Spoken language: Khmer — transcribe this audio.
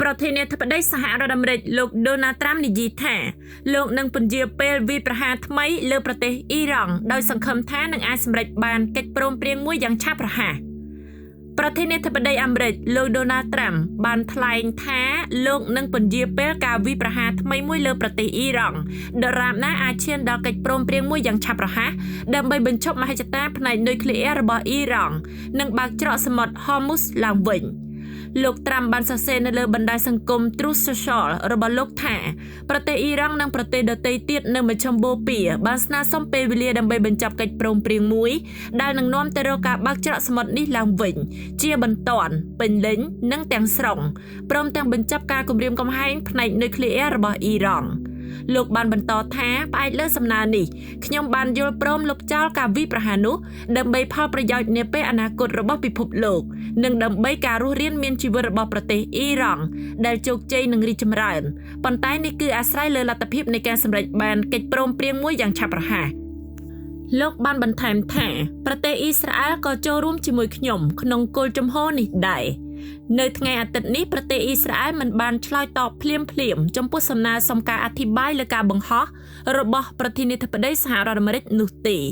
ប្រធានាធិបតីសហរដ្ឋអាមេរិកលោកដូណាល់ត្រាំនិយាយថាលោកនឹងពន្យាពេលវាយប្រហារថ្មីលើប្រទេសអ៊ីរ៉ង់ដោយសង្ឃឹមថានឹងអាចសម្រេចបានកិច្ចព្រមព្រៀងមួយយ៉ាងឆាប់រហ័ស។ ប្រធានាធិបតីអាមេរិកលោកដូណាល់ត្រាំបានថ្លែងថាលោកនឹងពន្យាពេលការវាយប្រហារថ្មីមួយលើប្រទេសអ៊ីរ៉ង់ដរាបណាអាចឈានដល់កិច្ចព្រមព្រៀងមួយយ៉ាងឆាប់រហ័សដើម្បីបញ្ឈប់មហិច្ឆតាផ្នែកនុយក្លេអ៊ែររបស់អ៊ីរ៉ង់និងបើកច្រកសមុទ្រហូមុសឡើងវិញ។ លោកត្រាំបានសរសេរនៅលើបណ្ដាញសង្គម Truth Social របស់លោកថាប្រទេសអ៊ីរ៉ង់និងប្រទេសដទៃទៀតនៅមជ្ឈមបូព៌ាបានស្នើសុំពេលវេលាដើម្បីបញ្ចប់កិច្ចព្រមព្រៀងមួយដែលនឹងនាំទៅរកការបើកច្រកសមុទ្រនេះឡើងវិញជាបន្ទាន់ពេញលេញនិងទាំងស្រុងព្រមទាំងបញ្ចប់ការគំរាមកំហែងផ្នែកនុយក្លេអ៊ែររបស់អ៊ីរ៉ង់។ លោកបានបន្តថាផ្អែកលើសំណើនេះខ្ញុំបានយល់ព្រមលុបចោលការវាយប្រហារនោះដើម្បីផលប្រយោជន៍នាពេលអនាគតរបស់ពិភពលោកនិងដើម្បីការរស់រានមានជីវិតរបស់ប្រទេសអ៊ីរ៉ង់ដែលជោគជ័យនិងរីកចម្រើនប៉ុន្តែនេះគឺអាស្រ័យលើលទ្ធភាពនៃការសម្រេចបានកិច្ចព្រមព្រៀងមួយយ៉ាងឆាប់រហ័ស។ លោកបានបន្ថែមថាប្រទេសអ៊ីស្រាអែលក៏ចូលរួមជាមួយខ្ញុំក្នុងគោលជំហរនេះដែរ។ នៅថ្ងៃអាទិត្យនេះប្រទេសអ៊ីស្រាអែលមិនបានឆ្លើយតបភ្លាមៗចំពោះសំណើសុំការអធិប្បាយលើការបង្ហោះរបស់ប្រធានាធិបតីសហរដ្ឋអាមេរិកនោះទេ។